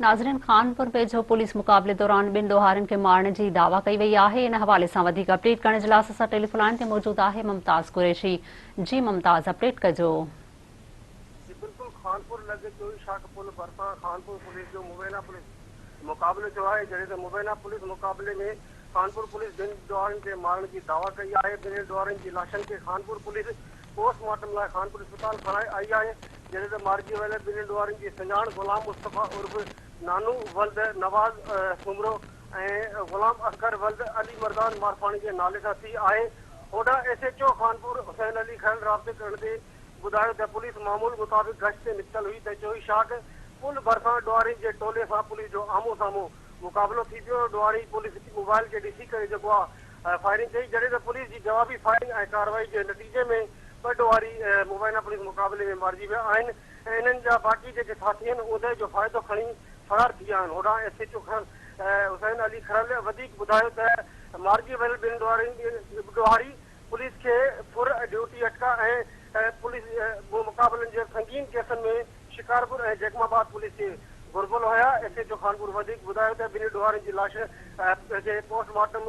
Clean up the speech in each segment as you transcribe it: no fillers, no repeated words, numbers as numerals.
ناظرين خانپور ويجهو پوليس مقابلي دوران ٻن ڏوهارين کي مارڻ جي دعويٰ ڪئي وئي آهي ان حوالي سان وڌيڪ اپڊيٽ ڪرڻ جي لاء اسان سان ٽيليفون لائين تي موجود آهي ممتاز قريشي جي ممتاز اپڊيٽ ڪجو. جي بلڪل خانپور لڳ چوئي شاخ پل ڀرسان خانپور پوليس جو مبينا پوليس مقابلو ٿيو آهي جڏهن ته مبينا پوليس مقابلي ۾ خانپور پوليس ٻن ڏوهارين کي مارڻ جي دعويٰ ڪئي آهي ٻنهي ڏوهارين جي لاشن کي خانپور پوليس پوسٽ مارٽم لاء خانپور اسپتال کڻائي آئي آهي، جڏهن ته مارجي ويل ٻنهي ڏوهارين جي سڃاڻ غلام مصطفيٰ عرف نانو ولد نواز سومرو ۽ غلام اصغر ولد علي مردان مارفاڻي جي نالي سان ٿي آهي. هوڏانهن S H O Khanpur Hussain Ali Kharal رابطي ڪرڻ تي ٻڌايو ته پوليس معمول مطابق گشت تي نڪتل هئي ته چوئي شاخ پل ڀرسان ڏوهارين جي ٽولي سان پوليس جو آمهون سامهون مقابلو ٿي پيو، ڏوهارين پوليس موبائل کي ڏسي ڪري جيڪو آ فائرنگ ڪئي، جڏهن ته پوليس جي جوابي فائرنگ ۽ ڪارروائي جي نتيجي ۾ ٻه ڏوهاري مبينا پوليس مقابلي ۾ مارجي ويا آهن ۽ انهن جا باقي جيڪي ساٿي آهن اوندهه جو فائدو کڻي فرار ٿي ويا آهن. هوڏانهن S H O Hussain Ali Kharal وڌيڪ ٻڌايو ته مارجي ويل ٻن ڏوهاري پوليس کي ڦر ڊيوٽي اٽڪا ۽ پوليس مقابلن جي سنگين ڪيسن ۾ شڪارپور ۽ جيڪب آباد پوليس کي گهربل هيا. ايس ايڇ او خانپور وڌيڪ ٻڌايو ته ٻنهي ڏوهارين جي لاش کي پوسٽ مارٽم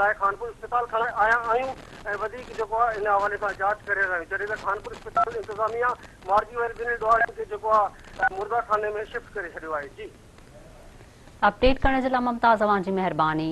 لاء خانپور اسپتال کڻائي آيا آهيون ۽ وڌيڪ جيڪو آهي ان حوالي سان جاچ ڪري رهيا آهيون جڏهن ته خانپور اسپتال انتظاميا مارجي ويل ٻنهي ڏوهارين کي جيڪو آهي مرده خاني ۾ شفٽ ڪري ڇڏيو آهي. جي. اپڊيٽ ڪرڻ جي لاء ممتاز اوهان جي مهرباني.